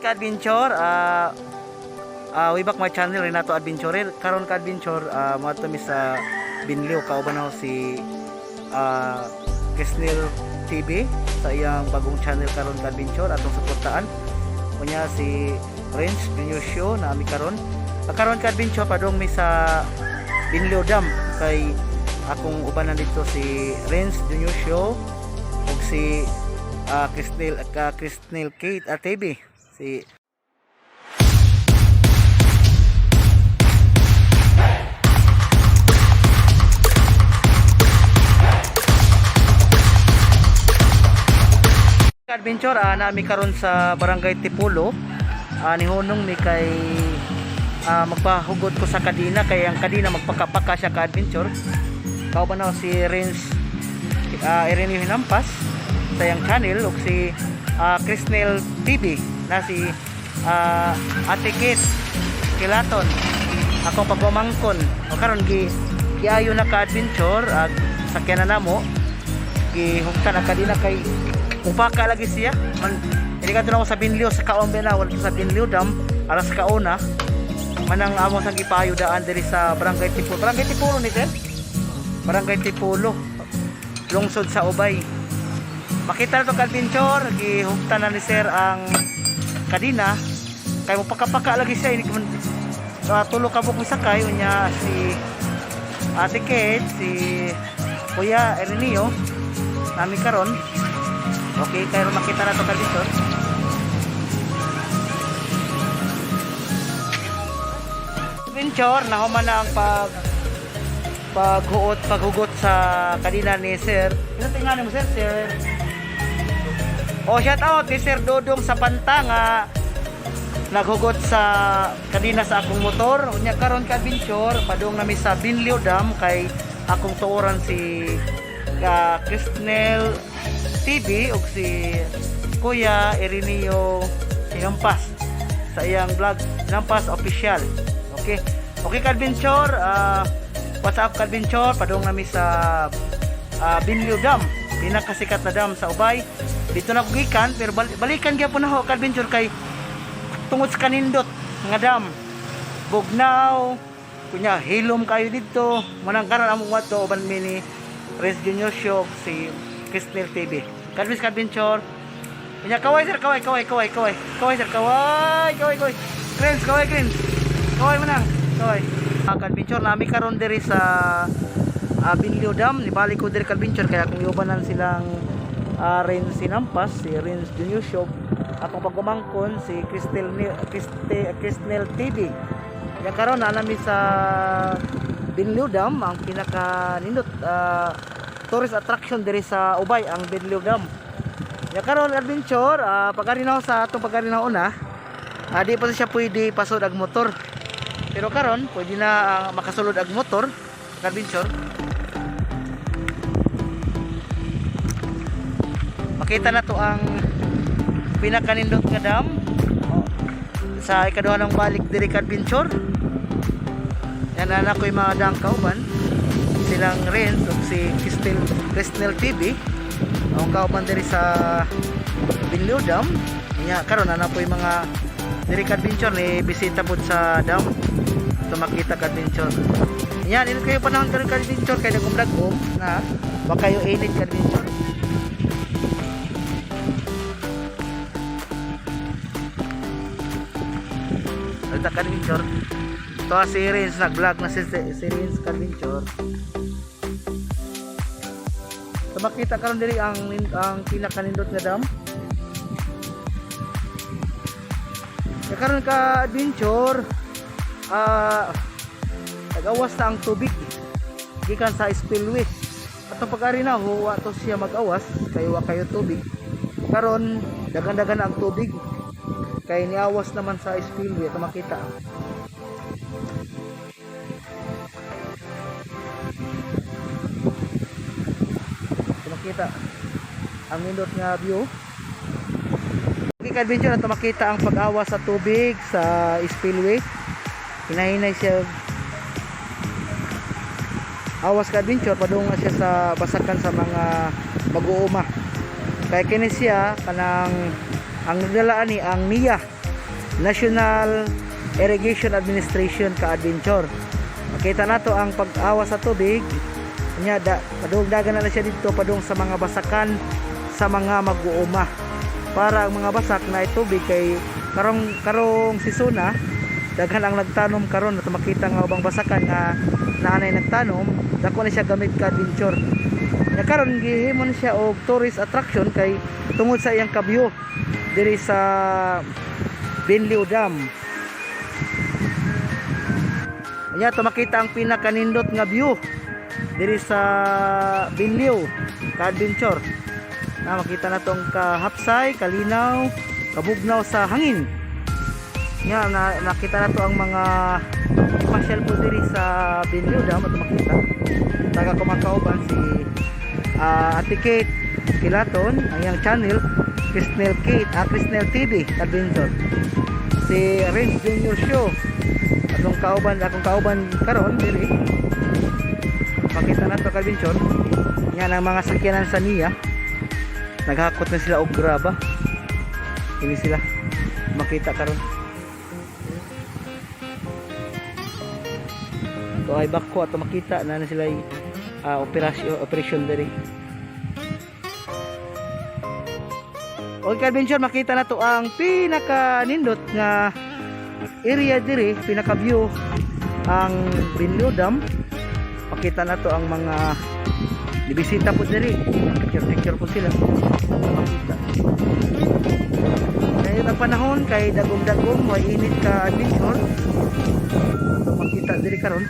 Ka-adventure, way back my channel Renato Adventurer. Karon ka-adventure, moadto mi sa Binliw, kauban ako si Kisnil TV sa iyang bagong channel karon ka-adventure, atong suportaan. Unya si Renz Junior Show na ami karon. Karon ka-adventure, padung mi sa Binliw Dam kay akong ubanan dito si Renz Junior Show ug si Krisnel Krisnel Kate TV si. Adventure, nami karon sa Barangay Tipulo. Nihunong mi kay magpahugot ko sa kadina kay ang kadina magpakapaka siya ka adventure. Kauban na si Renz Ireneo Hinampas sa iyang channel ug si Krisnel TV na si Ate Kate Kilaton, akong pagpamangkon. O karon gi giayo na ka adventure, sakyanan namo, gihugtan ang kadina kay mupaka lagi siya man. Hindi ka ako sa Binlio sa Kaon na wala sa Binlio Dam alas kauna manang amo sang gipayo daan diri sa Barangay Tipulo. Barangay Tipulo ni sir, Barangay Tipulo, lungsod sa Ubay. Makita na to ka-adventure, gihugtan na ni sir ang kadina kay mupaka-paka lagi siya. Ini tulo ka buok misakay. Unya si Ate Kate, si Kuya Ernio nami karon. Okay, kayo makita na to ka-adventure. Adventure, nahuman na ang paghuot, paghugot sa kanina ni Sir. Ito tingnan mo, sir, sir. Oh, shout out ni Sir Dodong sa Pantanga, naghugot sa kanina sa akong motor. Unya karon ka adventure, padung nami sa Binlio Dam kay akong tuoran si Krisnel TV ug si Kuya Ireneo Hinampas sa iyang vlog Hinampas Official. Okay. Okay ka adventure, what's up ka adventure, padung nami sa Binlio Dam, pinakasikat na dam sa Ubay. Dito na ko gikan pero balikan gyapon na ho ka adventure kay tungod sa kanindot nga dam. Bugnaw, kunya hilom kayo dito. Manang karon among wato uban mi ni Rez Junior Show, si Krisnel TV. Kadvis ka adventure. Kunya kaway sir, kaway, kaway, kaway, kaway. Kaway sir, kaway, kaway, kaway. Krens, kaway, Krens. Kaway manang, kaway. Mga ka-adventure, nami karon diri sa Binlio Dam. Nibalik ko diri ka-adventure kaya kung iubanan silang Renz Sinampas, si Renz Junior Show, akong pagumangkon si Cristel Crisnel TV. Ya karon na nami sa Binlio Dam, ang pinaka nindot tourist attraction diri sa Ubay, ang Binlio Dam. Ya karon adventure, pagari na sa atong pagari na una, di pa siya pwede pasod ag motor. Pero karon pwede na makasulod ag motor, adventure. Makita na to ang pinakanindot nga dam. Oh, sa ikaduha ng balik diri ka adventure. Yan na ko yung mga dang kauban. Silang Renz ug si Cristel Crisnel TV. Ang kauban diri sa Binlio Dam. Nya karon na po yung mga diri ka adventure ni bisita pod sa dam. Ito makita ka adventure. Yan, init kayo panahon karon ka adventure kay nagumdag-um na wa kayo init ka adventure. Ito ka adventure. Ito si Renz, nag-vlog na si Renz ka adventure. So makita karon diri ang pinakanindot nga dam. Kaya karon ka adventure, nag-awas na ang tubig gikan sa spillway. Atong pag-ari na huwa to siya mag-awas kay wa kayo tubig. Karon dagan-dagan ang tubig kay niawas naman sa spillway. Ito makita. Ito makita ang nindot nga view. Okay ka-adventure, ito makita ang pag-awas sa tubig sa spillway. Hinahinay siya awas ka adventure, padung na siya sa basakan sa mga mag-uuma. Kaya kini siya kanang ang nagdala ani ang niya. National Irrigation Administration, ka-adventure. Makita nato ang pag-awas sa tubig nya da, padung dagan na siya dito padung sa mga basakan sa mga mag-uuma para ang mga basak na tubig kay karong karong sisuna daghan ang nagtanom karon at makita nga ubang basakan nga naanay nagtanom, dako na siya gamit, ka-adventure. Nya karon gihimo na siya og tourist attraction kay tungod sa iyang ka-view diri sa Binliw Dam. Nya to makita ang pinakanindot nga view diri sa Binliw, ka-adventure. Na makita na tong kahapsay, kalinaw, kabugnaw sa hangin. Nya na, nakita na to ang mga pasyal po diri sa Binliw Dam at makita. Taga kumakauban si Ate Kate Kilaton, ang iyang channel Crisnel Kate, Crisnel TV Adventure. Si Renz Junior Show. Atong kauban, akong kauban karon diri. Makita na to, ka-adventure. Yan ang mga sakyanan sa niya. Naghakot na sila og graba. Ini sila makita karon. So ay bako ato makita na na sila operasyon operation diri. Okay, ka-adventure, makita na to ang pinaka nindot nga area diri, pinaka view ang Binliw Dam. Makita na to ang mga nibisita po diri. Picture picture po sila. Makita. Ngayon ang panahon kay dagom-dagom, way init, ka adventure. Ato makita diri karon.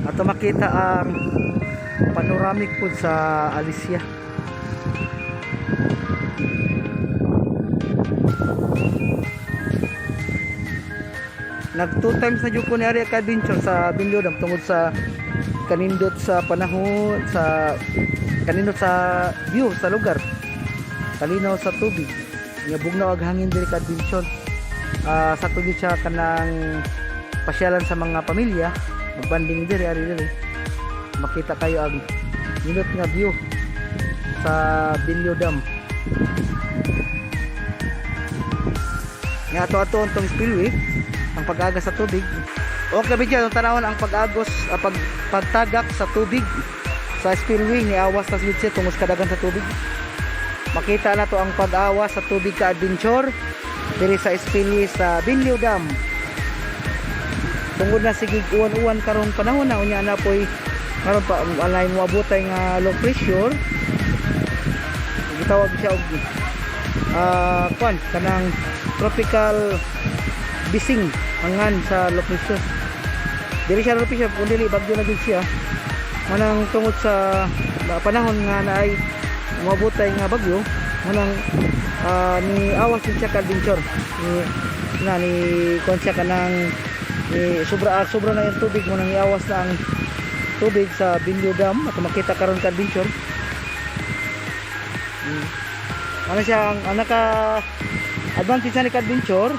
Ato makita ang panoramic po sa Alicia. Nag two times na jud ko ni ari, ka-adventure, sa Binliw Dam tungod sa kanindot sa panahon, sa kanindot sa view sa lugar. Kalinaw sa tubig. Nga bugnaw ag hangin diri, ka-adventure. Sa tubig siya kanang pasyalan sa mga pamilya, magbanding diri, ari diri. Makita kayo ang nindot nga view sa Binliw Dam. Nga ato ato tong spillway ang pag-agas sa tubig. Okay, bigyan ang tanawon ang pag-agos, pagtagak sa tubig sa spillway ni awas na siya tungod sa kadagan sa tubig. Makita na to ang pag-awas sa tubig, ka-adventure, diri sa spillway sa Binliw Dam. Tungod na sige uwan-uwan karong panahon na, unya na poy karon pa alay moabotay nga low pressure. Gitawag siya og kwan kanang tropical bising angan sa low pressure. Dili siya low pressure kun dili bagyo na gid siya. Manang tungod sa panahon nga naay moabotay nga bagyo, manang ni awas din siya, ka-adventure, ni na ni kuan siya kanang ni sobra, sobra na yung tubig mo nang iawas na ang tubig sa Binliw Dam at makita karon, ka-adventure. Ano siya ang naka advantage na ni ka-adventure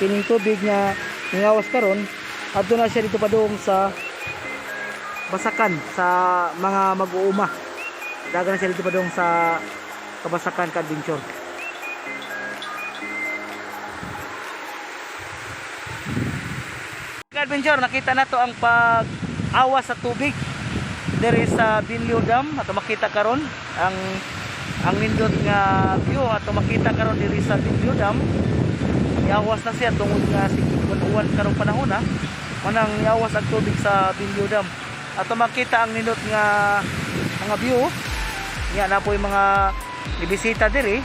kining tubig nga ningawas karon, adto na siya dito padung sa basakan sa mga mag-uuma. Dagan na siya dito padung sa kabasakan, ka-adventure. Ka-adventure, nakita na to ang pag-awas sa tubig diri sa Binliw Dam. Ato makita karon ang nindot nga view. Ato makita karon diri sa Binliw Dam. Iawas na siya tungod nga sige uwan karong panahon na. Manang iawas ang tubig sa Binliw Dam. Ato makita ang nindot nga mga view. Nya na po yung mga ibisita diri,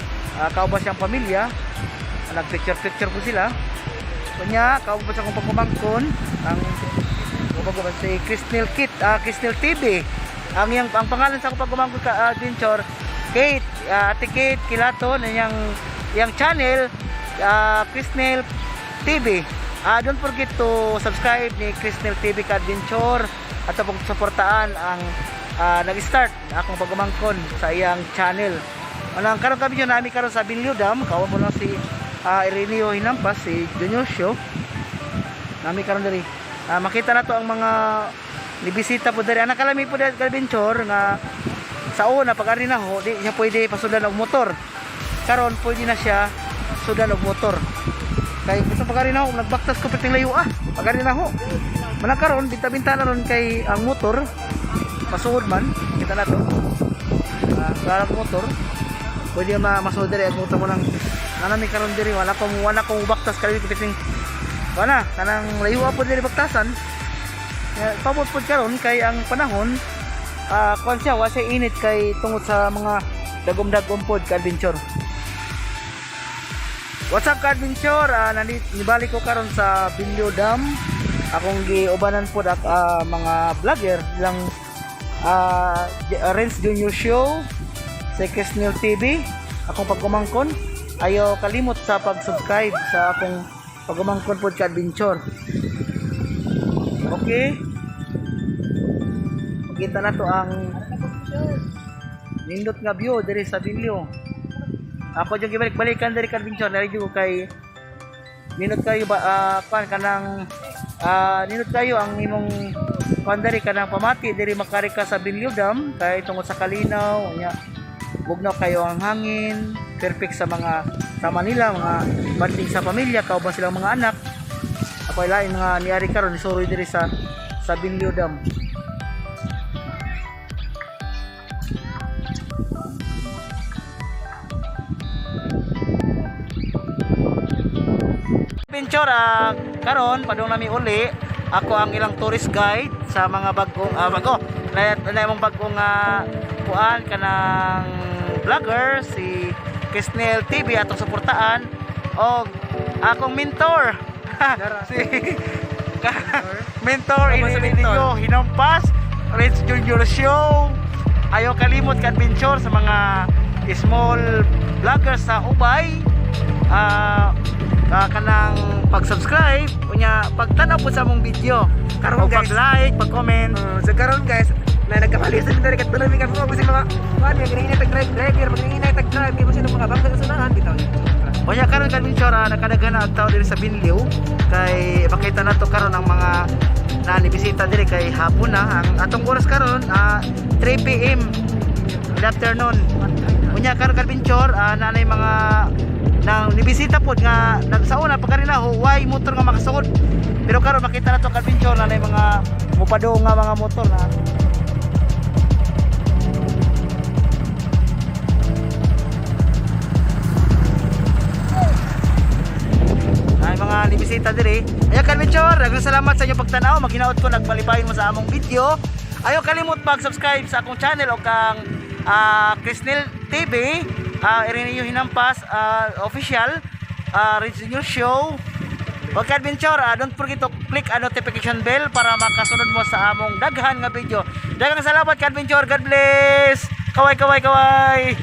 kauban siyang pamilya. Nag picture picture po sila. Kunya, kauban sa akong pagpamangkon, ang pagpamangkon si Crisnel Kit, Crisnel TV. Ang pangalan sa akong pagpamangkon, ka adventure, Kate, Ate Kate Kilaton, ang iyang channel Crisnel TV. Don't forget to subscribe ni Crisnel TV, ka adventure, at pong suportaan ang nag-start akong pagumangkon sa iyang channel. Anang karon kami yun, nami karon sa Binliw Dam, kawan mo lang si Ireneo Hinampas, si Junior Show. Nami karon diri. Makita na to ang mga nibisita po diri. Ang nakalami po diri, adventure, nga Sa una pag ari na ho, di siya pwede pasudan og motor. Karon pwede na siya sudan og motor. Kay gusto pag ari na ho, nagbaktas ko perting layo ah. Pag ari na ho. Manang karon binta-binta na ron kay ang motor pasuod man, kita na to. Ah, motor. Pwede ma masuod diri ang motor mo nang nanami karon diri wala kong baktas kay perting wala kanang layo po diri baktasan. Ya, pabot pod karon kay ang panahon kuan siya wa siya init kay tungod sa mga dagom-dagom pod ka adventure. What's up ka adventure? Nibalik ko karon sa Binlio Dam. Akong giubanan pod ak mga vlogger lang, Renz Junior Show, sa Kesnil TV. Akong pagkumangkon, ayo kalimot sa pag-subscribe sa akong pagumangkon pod ka adventure. Okay. Makita na to ang nindot nga view diri sa Binlio. Ako yung gibalik-balikan diri ka adventure nari ko kay nindot kayo ba, kuan kanang nindot kayo ang imong kuan diri kanang pamati diri makari ka sa Binlio Dam kay tungod sa kalinaw nya bugnaw kayo ang hangin, perfect sa mga sa Manila, mga banding sa pamilya kauban silang mga anak. Ako ay lain mga niari karon nisuroy diri sa Binlio Dam. Adventure, karon padung nami uli. Ako ang ilang tourist guide sa mga bagong bago na na imong bagong kuan kanang vlogger si Kisnel TV atong suportaan og akong mentor si mentor Ako si ini mentor. ninyo hinampas Rich Junior Show. Ayaw kalimot ka adventure sa mga small vloggers sa Ubay, kanang pag-subscribe unya pagtan-aw po sa among video Karon, o guys. pag-like, pag-comment. So karon guys, na nagkapalisan diri katulad mi kasi mga kuan nga ginahinay tag drive driver, maghinay tag drive kay mo mga bangka sa sunahan bitaw. Unya karon ka adventure, nakadaghan na ang tao diri sa Binliw kay makita nato karon ang mga nanibisita diri kay hapon na ang atong oras karon, 3 PM in the afternoon. Unya karon ka adventure, naanay mga nang nibisita pod nga nagsauna pa karon na ho why motor nga makasugod, pero karon makita nato ka adventure naanay mga mupadong nga mga motor na. Ay mga nibisita diri. Ayan ka adventure, daghang salamat sa inyong pagtanaw. Maghinaot ko nagpalipayin mo sa among video. Ayaw kalimot mag-subscribe sa akong channel o kang Crisnel TV, Ireneo Hinampas official, Rich Junior Show. Okay adventure, don't forget to click ang notification bell para makasunod mo sa among daghan nga video. Daghang salamat ka adventure. God bless. Kaway kaway kaway.